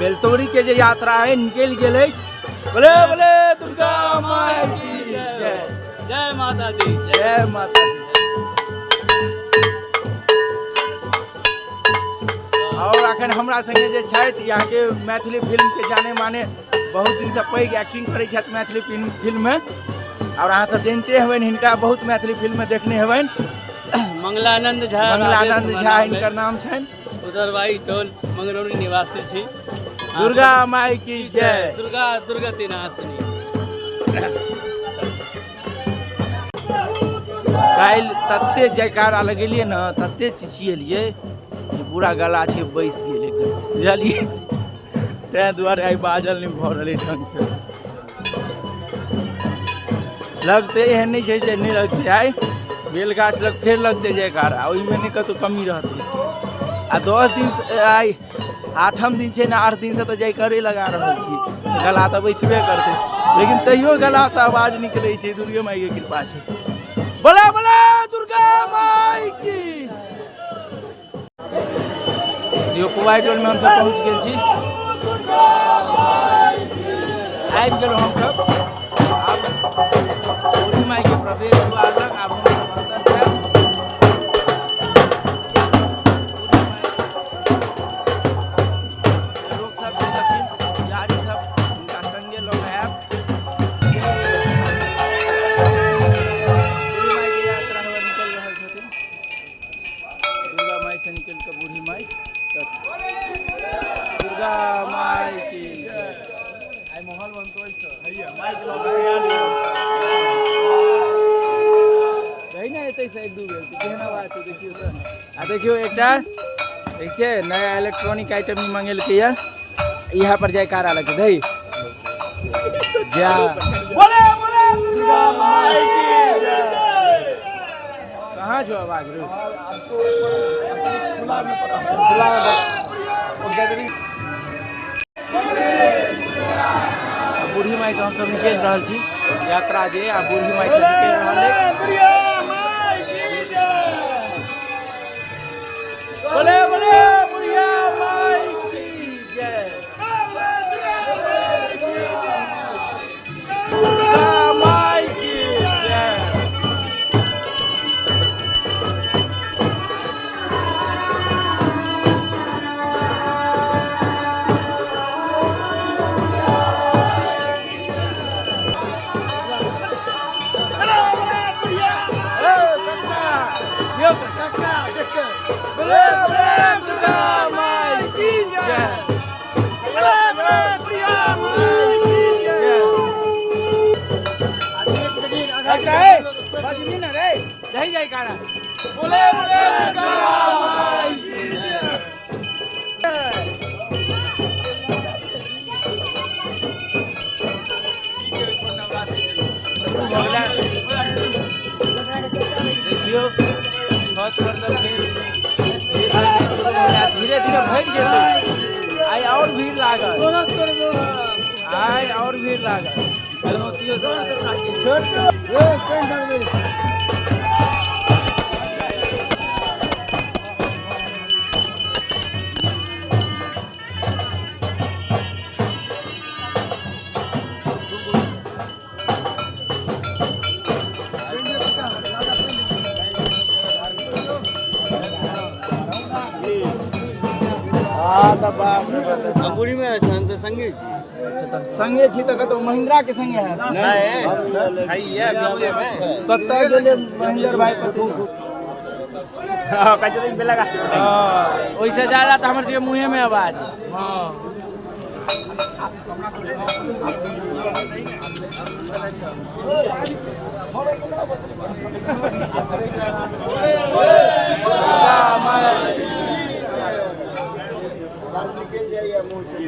बेलतौरी के जे यात्रा है निकलि गेल अछि। बोले बोले दुर्गा माई की जय, जय माता दी, जय माता दी। और अखन हमरा संगे जे छथि यहाँ के मैथिली फिल्म के जाने माने बहुत दिन से पैघ एक्टिंग करै छथि मैथिली फिल्म में, और अहाँ सब जानते हेबनि हिनका बहुत मैथिली फिल्म में देखने हेबनि। मंगलानंद झा, मंगलानंद झा हिनकर नाम छनि। उदरवाई टोल मंगरौनी निवासी छी। दुर्गा माई की जय, दुर्गा दुर्गति नाशिनी। काल्हि तते जयकारा लगेलियै ने, तते चिचिएलियै जे पूरा गला छै बैस गेल एकदम, बुझलियै? ताहि दुआरे आइ बाजल नहि भऽ रहलै ढङ्गसँ। लगतै एहन नहि छै जे नहि लगतै, आइ बेलगाछ लग फेर लगतै जयकारा, ओहिमे नहि कतहु कमी रहतै। आ 10 दिन आइ 8म दिन छै ने, 8 दिनसँ तऽ जयकारे लगा रहल छी, गला तऽ बैसबे करतै, लेकिन तैयो गलासँ आवाज निकलै छै। दुर्गे माइके कृपा छै। बोला बोला दुर्गा माई की। देखियौ पुवाइ टोलमे हमसब पहुँच गेल छी, आबि गेलहुँ हमसब आब बूढ़ी माइके प्रवेश द्वार लग। आब हमसब अन्दर जायब। लोक सब जे छथिन पुजारी सब, हुनका संगे लऽ कऽ आयब। बूढ़ी माइके यात्रा हुए निकलि रहल छथिन। दुर्गा माई से निकलि कऽ बूढ़ी माई तक। दुर्गा माई की जय। आइ माहौल बनतो रही ने एतै से एक दू बेर केहन आवाज छै देखियौ तऽ। आ देखियौ एकटा देख छै नया इलेक्ट्रॉनिक आइटम ई मंगेलकै यऽ, इएह पर जयकारा लगतै। दही जा बोले बोले दुर्गा माई की जय। कहाँ छौ आवाज रे? खुला में बूढ़ी माई से हमसब निकलि रहल छी यात्रा जे, आ बूढ़ी माई से निकलि रहल अछि। बोले बोले बुढ़िया माई की जय, दुर्गा माई की जय। ए, काका, यौ काका, देख बोले बोले दुर्गा माई की जय, बोले बोले बुढ़िया माई की जय। काका, ए, बजबी ना रे, दही जाय कारा। बोले बोले दुर्गा माई की जय। देखियौ छत पर तऽ फेर भीड़ लगनाइ शुरू भऽ गेलै। धीरे धीरे भरि जेतै। आइ आओर भीड़ लागल, आइ आओर भीड़ लागल। हाँ तऽ बाप रे बाप। अंगूरी में हमसब संगे छी। संगे छी तऽ कतौ महिंद्रा के संगे है? नहीं, हैया बीचे में कतऽ गेलै महेंद्र भाई पति? हां, कहै छथिन बेला गाछ। हाँ, ओहिसँ ज्यादा तऽ हमर सबके मुँहे में आवाज। हाँ,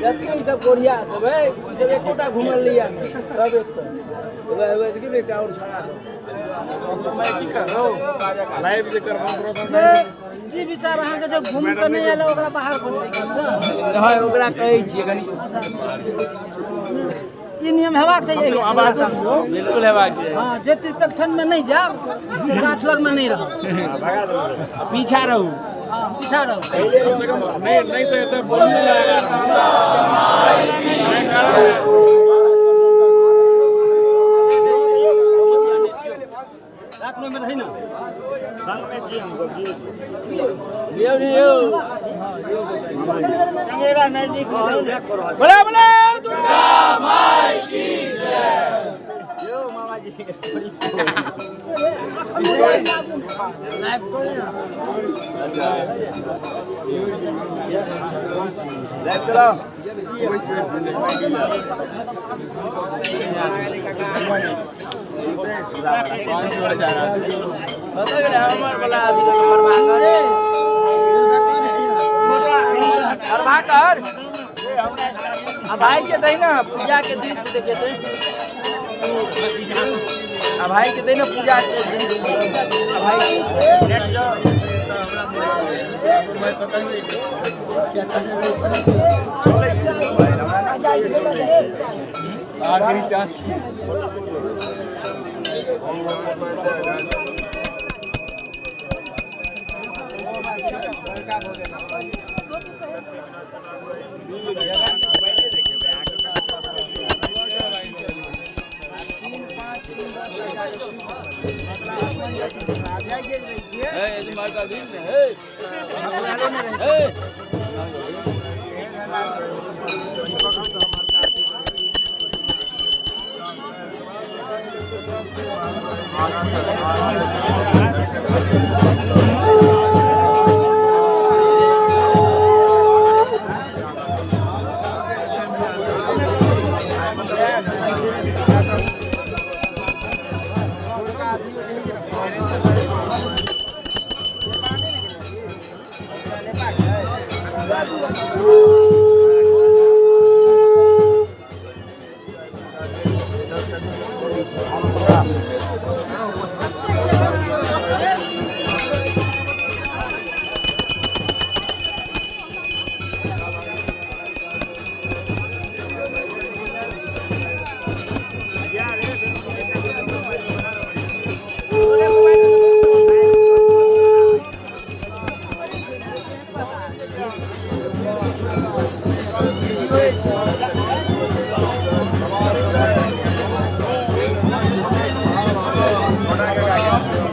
जते ई सब कोरिया सब है, ई सब एकोटा घुमल लिया नहीं, सब एक तऽ हेबे देखियौ ने एकटा आओर छड़ा। लाइव जे करबो। की विचार अहाँके, जे घूम के नहि आयल ओकरा बाहर कऽ देबै घरसँ? हँ, ओकरा कहै छियै कनि। ई नियम हेबाक चाही। बिल्कुल हेबाक चाही। हँ, जे त्रिपेक्षण में नहि जायब से गाछ लगमे नहि रहब, पीछा रहू। हां पीछा रहो। नहीं नहीं तो एते बोलने लगा। रात में रही ना संग में छी हमको जी लियो लियो चंगेरा नजदीक बोला बोला दुर्गा माई की जय। यो मामा जी स्टोरी लाइव करे ना लाइव चलाओ। बता गेलै हमर वाला अथी प्रभाकर आ भाई के दही ना पूजा के दृश्य देखेते। आ भाई के दही ना पूजा के दृश्य। आ भाई आखिरी सांस।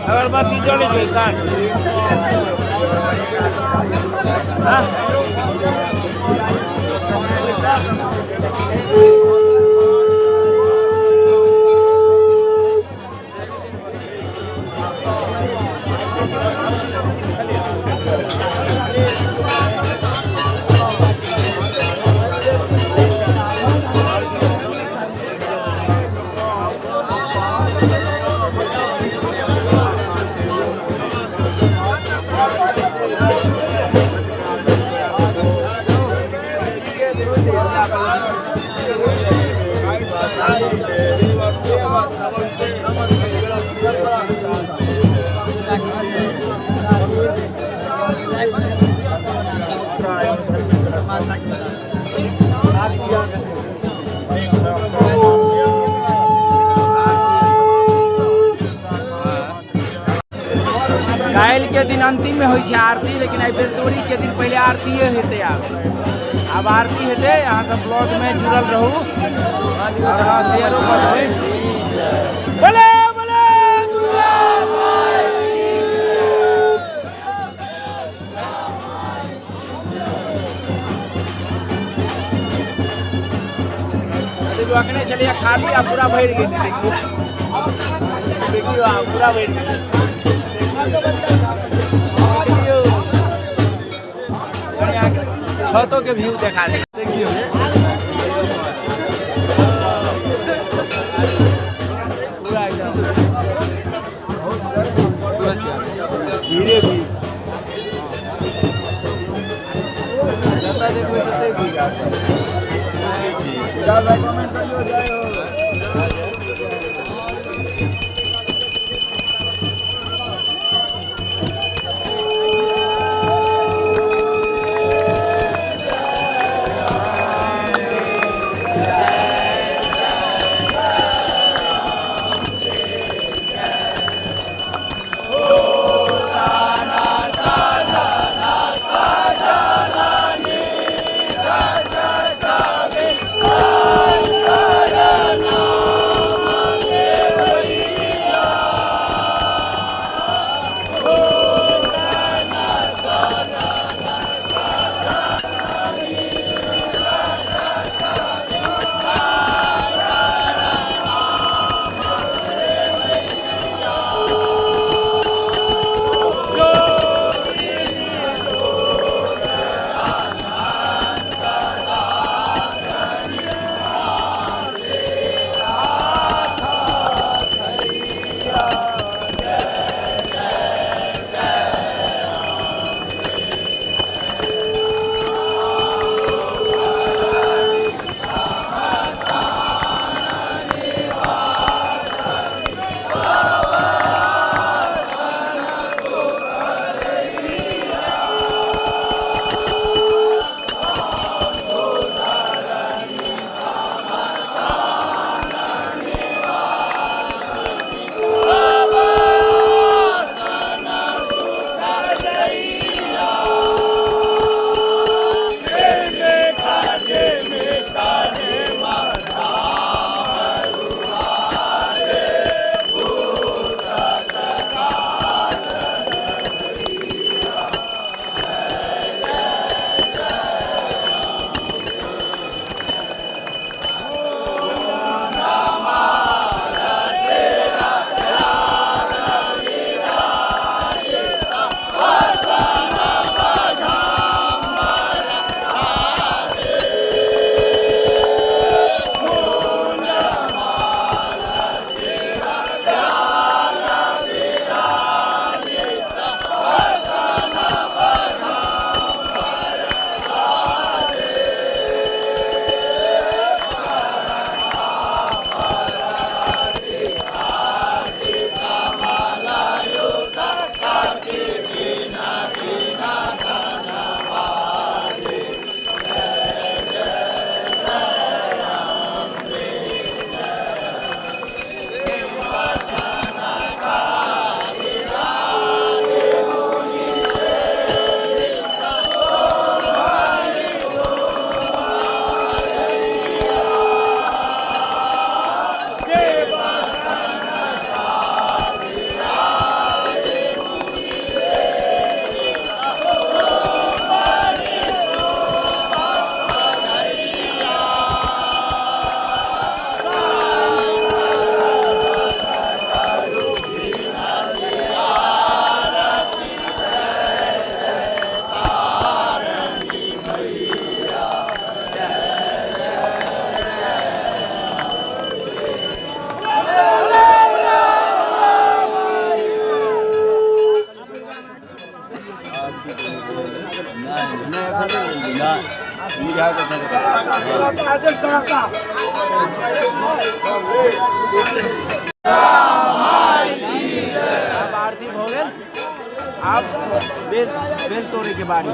अगरबत्ती जलै छै कान। हां काल्हि के दिन अंतिम में होइ छै आरती, लेकिन एहि बेलतोरी के दिन पहले आरतीये हेतै। आब आरती हेतै। अहाँ सब ब्लॉग में जुड़ल रहू, शेयरो कर देबै। बोले बोले दुर्गा माई की। देखियौ अखने छलैया खाली आ पूरा भरि गेलै। देखियौ देखियौ आ पूरा भरि गेलै। छतों के व्यू देखा दे। देखियो पूरा एकदम धीरे धीरे जता देखबै तते भीड़। आब आरती भऽ गेल, आब बेल बेल तोड़े के बारी।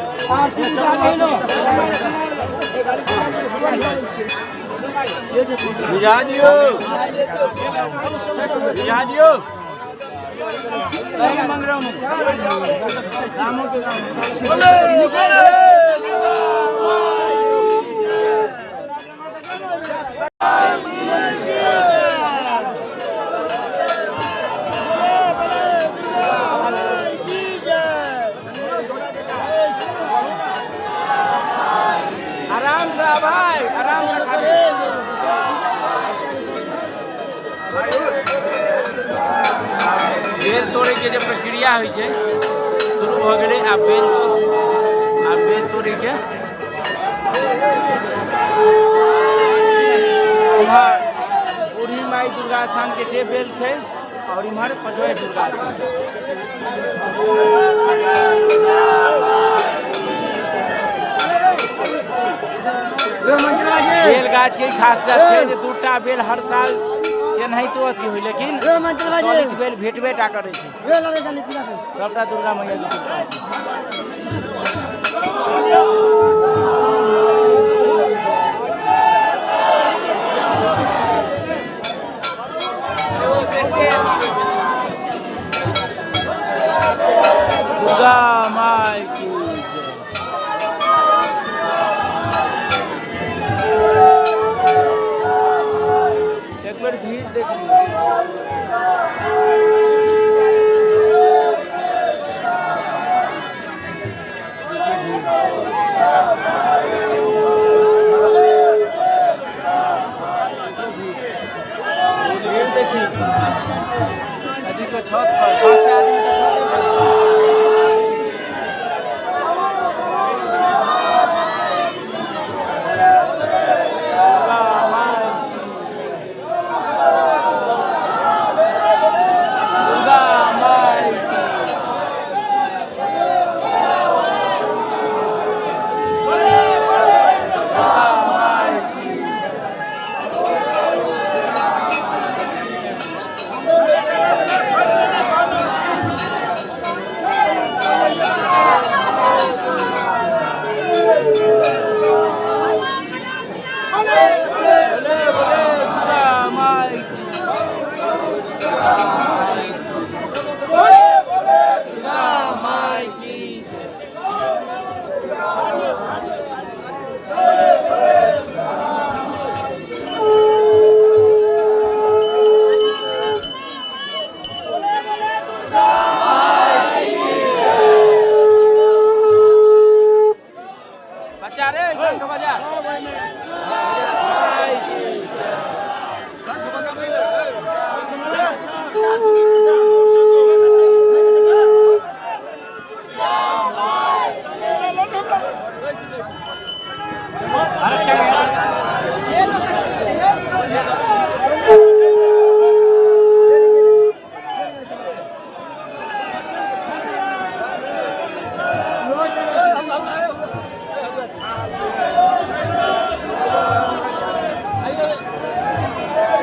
बुझा दियो, बुझा दियो। कहीं मंगराऊ में रामो के गाँव। आराम से भाई, आराम से खाबे। बेल तोड़े के जे प्रक्रिया होइ छै शुरू भऽ गेलै। आब बेल तोड़े के उम्हर बूढ़ी माई दुर्गा स्थान के से बेल छै और इम्हर पछुआइ दुर्गा स्थान। बेल गाछ के खासियत छै जे दूटा बेल हर साल केनाहितो अथी होइ, लेकिन सॉलिड बेल भेटबे टा करै छै। सबटा दुर्गा मैया के कृपा छै। दुर्गा माई की जय। एक बेर भीड़ देख लियौ। देखिए भीड़। भीड़ देखी नदी के छत पर 500 आदमी के छत पर। दुर्गा माई की, दुर्गा माई की। दुर्गा माई की। बोले बोले दुर्गा माई की, दुर्गा माई की। बच्चा रे शंख बजा। माई की जय।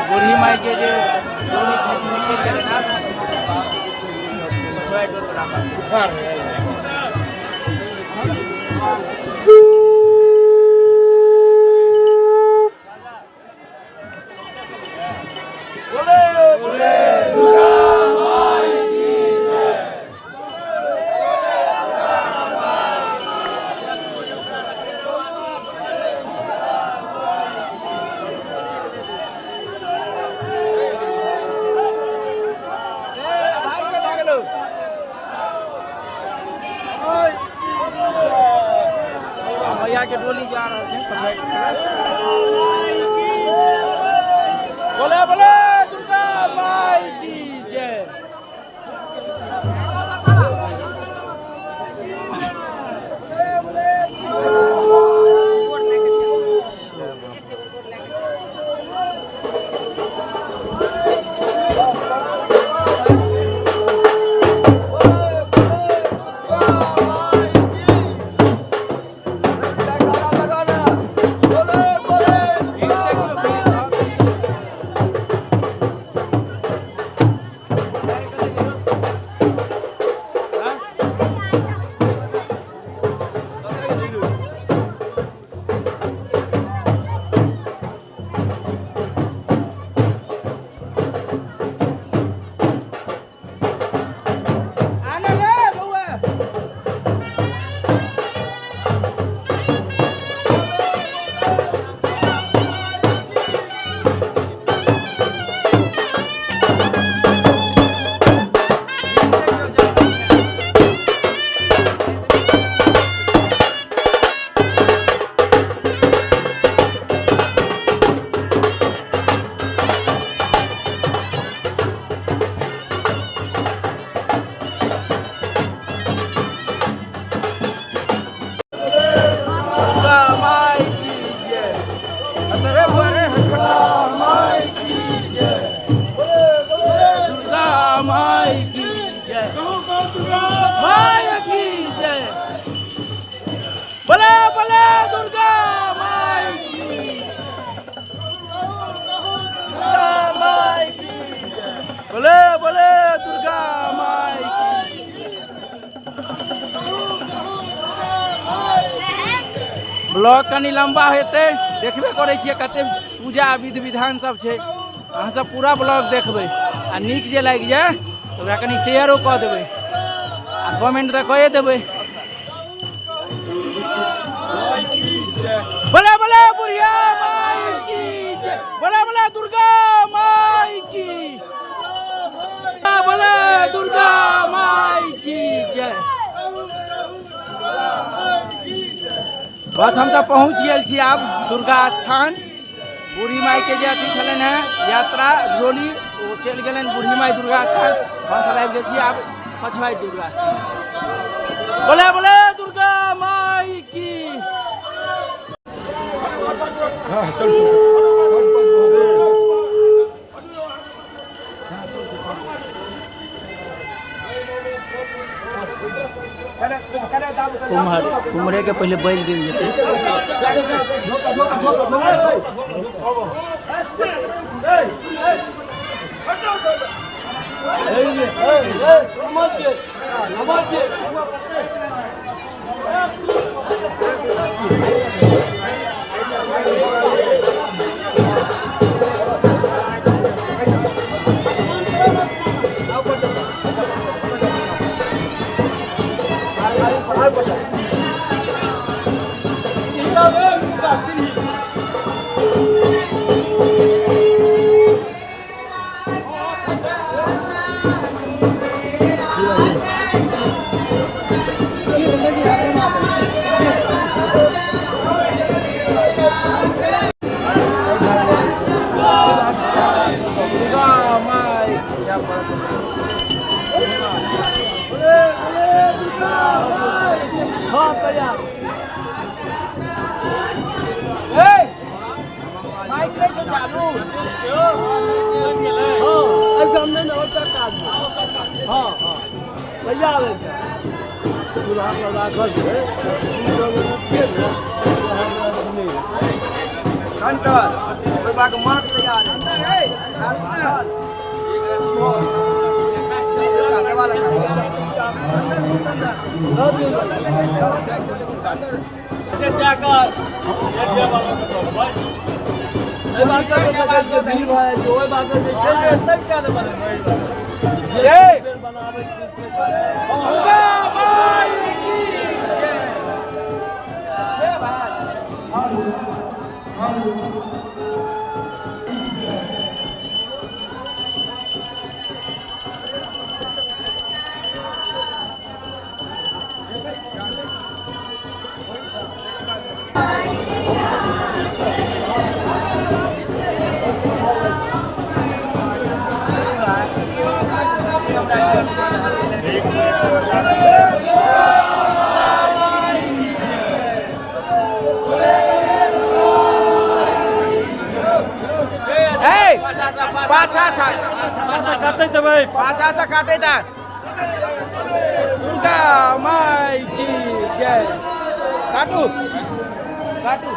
बूढ़ी माई के जे डोली छै निकलि गेलै आब पछुआइ डोल बला। भाई के भऽ गेलौ। मैया के डोली जा रहल छै पछुआइ डोल। बोले बोले दुर्गा माई की जय। ब्लॉग कनि लम्बा हेतै, देखबे करै छियै कते पूजा विधि विधान सब छै। अहाँ सब पूरा ब्लॉग देखबै आ नीक जे लागि जाय तऽ ओकरा कनि शेयरो कऽ देबै आ कमेंट तऽ कए देबै। बोले बोले बुढ़िया माई की जय, बोले बोले दुर्गा माई की, बोले दुर्गा माई की जय। बस हम सब पहुँच गेल छी आब दुर्गा स्थान। बूढ़ी माई के जे अथी छलनि हेँ यात्रा डोली, ओ चलि गेलनि बूढ़ी माई दुर्गा स्थान। हम सब आबि गेल छी आब पछुआइ दुर्गा स्थान। बोले बोले दुर्गा माई की। कुम्हर कुम्हरे के पहले बैल देल जेतै। पाछा से काटे दा। दुर्गा माई की जय। काटू काटू।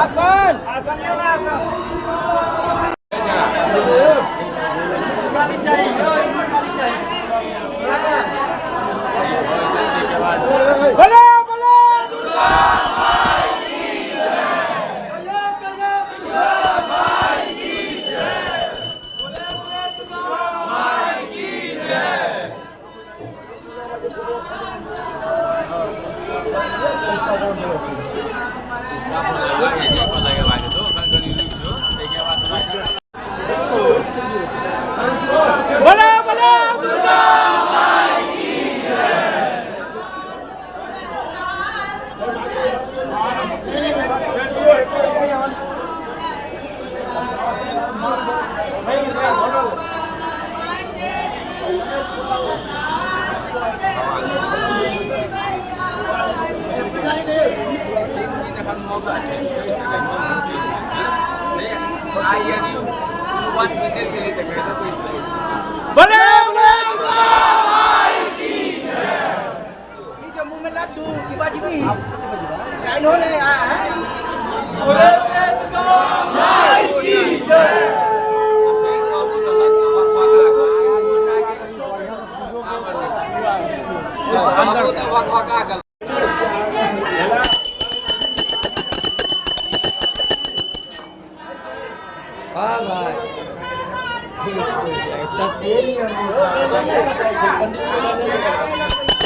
आसन आसन बोले बोले दुर्गा बोले बोले दुर्गा माई की बोले बोले दुर्गा माई की जय। जम्मू में लड्डू की बाजी भी काइन होले आ है। बोले बोले दुर्गा माई की जय। तब नहि कटाइ छै, पंडित के नहि कटाइ छै।